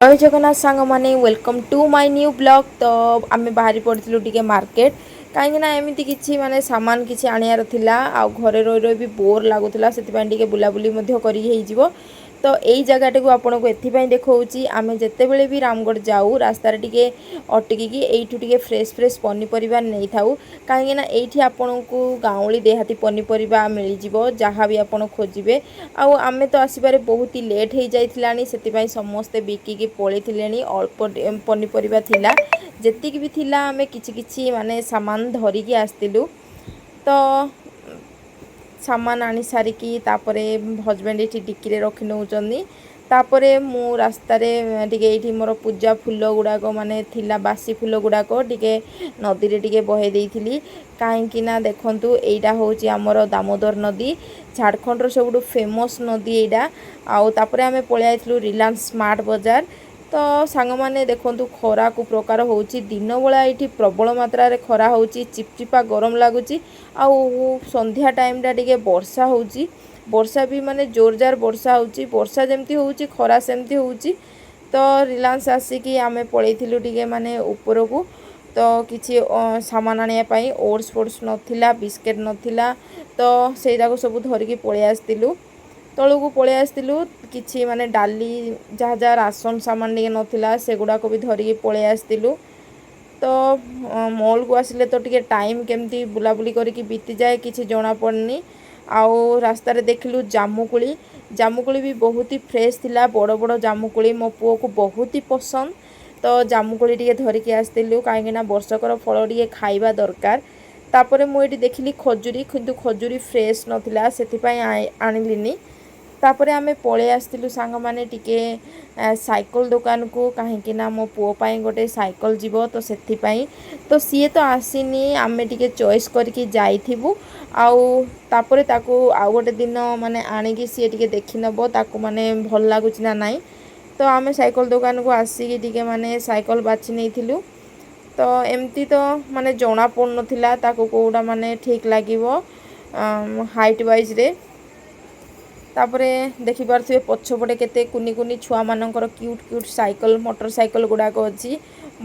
ଜୟ ଜଗନ୍ନାଥ ସାଙ୍ଗମାନେ, welcome to my new vlog। ତ ଆମେ ବାହାରି ପଡ଼ିଥିଲୁ ଟିକେ ମାର୍କେଟ, କାହିଁକିନା ଏମିତି କିଛି ମାନେ ସାମାନ କିଛି ଆଣିବାର ଥିଲା ଆଉ ଘରେ ରହି ରହି ବି ବୋର୍ ଲାଗୁଥିଲା। ସେଥିପାଇଁ ଟିକେ ବୁଲାବୁଲି ମଧ୍ୟ କରିକି ହେଇଯିବ। ତ ଏଇ ଜାଗାଟିକୁ ଆପଣଙ୍କୁ ଏଥିପାଇଁ ଦେଖାଉଛି, ଆମେ ଯେତେବେଳେ ବି ରାମଗଡ଼ ଯାଉ, ରାସ୍ତାରେ ଟିକେ ଅଟକିକି ଏଇଠୁ ଟିକେ ଫ୍ରେଶ୍ ଫ୍ରେଶ୍ ପନିପରିବା ନେଇଥାଉ, କାହିଁକିନା ଏଇଠି ଆପଣଙ୍କୁ ଗାଉଁଳି ଦେହାତି ପନିପରିବା ମିଳିଯିବ, ଯାହା ବି ଆପଣ ଖୋଜିବେ। ଆଉ ଆମେ ତ ଆସିବାରେ ବହୁତ ହି ଲେଟ୍ ହେଇଯାଇଥିଲାଣି, ସେଥିପାଇଁ ସମସ୍ତେ ବିକିକି ପଳେଇଥିଲେଣି। ଅଳ୍ପ ପନିପରିବା ଥିଲା। ଯେତିକି ବି ଥିଲା, ଆମେ କିଛି କିଛି ମାନେ ସାମାନ ଧରିକି ଆସିଥିଲୁ। ତ ସାମାନ ଆଣି ସାରିକି ତାପରେ ହଜବେଣ୍ଡ ଏଠି ଡିକିରେ ରଖି ନେଉଛନ୍ତି। ତାପରେ ମୁଁ ରାସ୍ତାରେ ଟିକେ ଏଇଠି ମୋର ପୂଜା ଫୁଲ ଗୁଡ଼ାକ ମାନେ ଥିଲା, ବାସି ଫୁଲ ଗୁଡ଼ାକ ଟିକେ ନଦୀରେ ଟିକେ ବହେଇ ଦେଇଥିଲି। କାହିଁକି ନା ଦେଖନ୍ତୁ, ଏଇଟା ହେଉଛି ଆମର ଦାମୋଦର ନଦୀ, ଝାଡ଼ଖଣ୍ଡର ସବୁଠୁ ଫେମସ୍ ନଦୀ ଏଇଟା। ଆଉ ତାପରେ ଆମେ ପଳେଇ ଯାଇଥିଲୁ ରିଲାଏନ୍ସ ସ୍ମାର୍ଟ ବଜାର। ତ ସାଙ୍ଗମାନେ ଦେଖନ୍ତୁ, ଖରା କେଉଁ ପ୍ରକାର ହେଉଛି। ଦିନ ବେଳା ଏଇଠି ପ୍ରବଳ ମାତ୍ରାରେ ଖରା ହେଉଛି, ଚିପଚିପା ଗରମ ଲାଗୁଛି। ଆଉ ସନ୍ଧ୍ୟା ଟାଇମ୍ଟା ଟିକେ ବର୍ଷା ହେଉଛି। ବର୍ଷା ବି ମାନେ ଜୋରଜାର ବର୍ଷା ହେଉଛି। ବର୍ଷା ଯେମିତି ହେଉଛି, ଖରା ସେମିତି ହେଉଛି। ତ ରିଲାଏନ୍ସ ଆସିକି ଆମେ ପଳେଇଥିଲୁ ଟିକେ ମାନେ ଉପରକୁ, ତ କିଛି ସାମାନ ଆଣିବା ପାଇଁ। ଓଟ୍ସ ଫୋଟ୍ସ ନଥିଲା, ବିସ୍କେଟ୍ ନଥିଲା, ତ ସେଇଟାକୁ ସବୁ ଧରିକି ପଳେଇ ଆସିଥିଲୁ, ତଳକୁ ପଳେଇ ଆସିଥିଲୁ। କିଛି ମାନେ ଡାଲି, ଯାହା ଯାହା ରାସନ ସାମାନ ଟିକେ ନଥିଲା, ସେଗୁଡ଼ାକ ବି ଧରିକି ପଳେଇ ଆସିଥିଲୁ। ତ ମଲ୍କୁ ଆସିଲେ ତ ଟିକେ ଟାଇମ୍ କେମିତି ବୁଲାବୁଲି କରିକି ବିତିଯାଏ, କିଛି ଜଣାପଡ଼େନି। ଆଉ ରାସ୍ତାରେ ଦେଖିଲୁ ଜାମୁକୋଳି। ଜାମୁକୋଳି ବି ବହୁତ ହି ଫ୍ରେଶ୍ ଥିଲା, ବଡ଼ ବଡ଼ ଜାମୁକୋଳି। ମୋ ପୁଅକୁ ବହୁତ ହି ପସନ୍ଦ, ତ ଜାମୁକୋଳି ଟିକେ ଧରିକି ଆସିଥିଲୁ, କାହିଁକିନା ବର୍ଷକର ଫଳ ଟିକେ ଖାଇବା ଦରକାର। ତାପରେ ମୁଁ ଏଇଠି ଦେଖିଲି ଖଜୁରୀ, କିନ୍ତୁ ଖଜୁରୀ ଫ୍ରେଶ୍ ନଥିଲା, ସେଥିପାଇଁ ଆଣିଲିନି। ତାପରେ ଆମେ ପଳେଇ ଆସିଥିଲୁ ସାଙ୍ଗମାନେ ଟିକେ ସାଇକେଲ ଦୋକାନକୁ, କାହିଁକି ନା ମୋ ପୁଅ ପାଇଁ ଗୋଟେ ସାଇକେଲ ଯିବ, ତ ସେଥିପାଇଁ। ତ ସିଏ ତ ଆସିନି, ଆମେ ଟିକେ ଚଏସ୍ କରିକି ଯାଇଥିବୁ ଆଉ ତାପରେ ତାକୁ ଆଉ ଗୋଟେ ଦିନ ମାନେ ଆଣିକି ସିଏ ଟିକେ ଦେଖିନେବ, ତାକୁ ମାନେ ଭଲ ଲାଗୁଛି ନା ନାହିଁ। ତ ଆମେ ସାଇକେଲ ଦୋକାନକୁ ଆସିକି ଟିକେ ମାନେ ସାଇକେଲ ବାଛି ନେଇଥିଲୁ। ତ ଏମିତି ତ ମାନେ ଜଣା ପଡ଼ୁନଥିଲା ତାକୁ କେଉଁଟା ମାନେ ଠିକ୍ ଲାଗିବ ହାଇଟ୍ ୱାଇଜ୍ରେ। ତାପରେ ଦେଖିପାରୁଥିବେ, ପଛପଟେ କେତେ କୁନି କୁନି ଛୁଆମାନଙ୍କର cute cute cycle, motor cycle ଗୁଡ଼ାକ ଅଛି।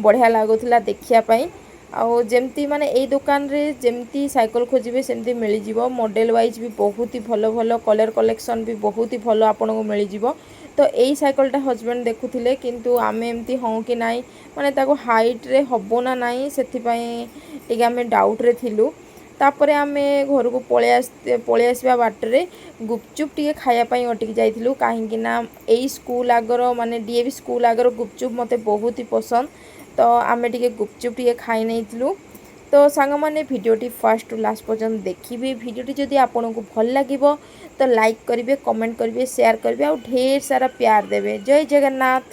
ବଢ଼ିଆ ଲାଗୁଥିଲା ଦେଖିବା ପାଇଁ। ଆଉ ଯେମିତି ମାନେ ଏଇ ଦୋକାନରେ ଯେମିତି ସାଇକେଲ ଖୋଜିବେ, ସେମିତି ମିଳିଯିବ। ମଡ଼େଲ ୱାଇଜ୍ ବି ବହୁତ ହି ଭଲ ଭଲ କଲର୍ କଲେକ୍ସନ୍ ବି ବହୁତ ହି ଭଲ ଆପଣଙ୍କୁ ମିଳିଯିବ। ତ ଏଇ ସାଇକେଲଟା ହଜବେଣ୍ଡ ଦେଖୁଥିଲେ, କିନ୍ତୁ ଆମେ ଏମିତି ହଁ କି ନାହିଁ, ମାନେ ତାକୁ ହାଇଟ୍ରେ ହେବ ନା ନାହିଁ, ସେଥିପାଇଁ ଟିକେ ଆମେ ଡାଉଟ୍ରେ ଥିଲୁ। ତାପରେ ଆମେ ଘରକୁ ପଳେଇ ଆସିବା ବାଟରେ ଗୁପଚୁପ୍ ଟିକେ ଖାଇବା ପାଇଁ ଅଟକି ଯାଇଥିଲୁ, କାହିଁକି ନା ଏଇ ସ୍କୁଲ ଆଗର, ମାନେ ଡିଏଭି ସ୍କୁଲ ଆଗର ଗୁପଚୁପ୍ ମୋତେ ବହୁତ ହି ପସନ୍ଦ। ତ ଆମେ ଟିକେ ଗୁପଚୁପ୍ ଟିକେ ଖାଇ ନେଇଥିଲୁ। ତ ସାଙ୍ଗମାନେ, ଭିଡ଼ିଓଟି ଫାର୍ଷ୍ଟ ଟୁ ଲାଷ୍ଟ ପର୍ଯ୍ୟନ୍ତ ଦେଖିବେ। ଭିଡ଼ିଓଟି ଯଦି ଆପଣଙ୍କୁ ଭଲ ଲାଗିବ, ତ ଲାଇକ୍ କରିବେ, କମେଣ୍ଟ କରିବେ, ସେୟାର କରିବେ ଆଉ ଢେର ସାରା ପ୍ୟାର ଦେବେ। ଜୟ ଜଗନ୍ନାଥ।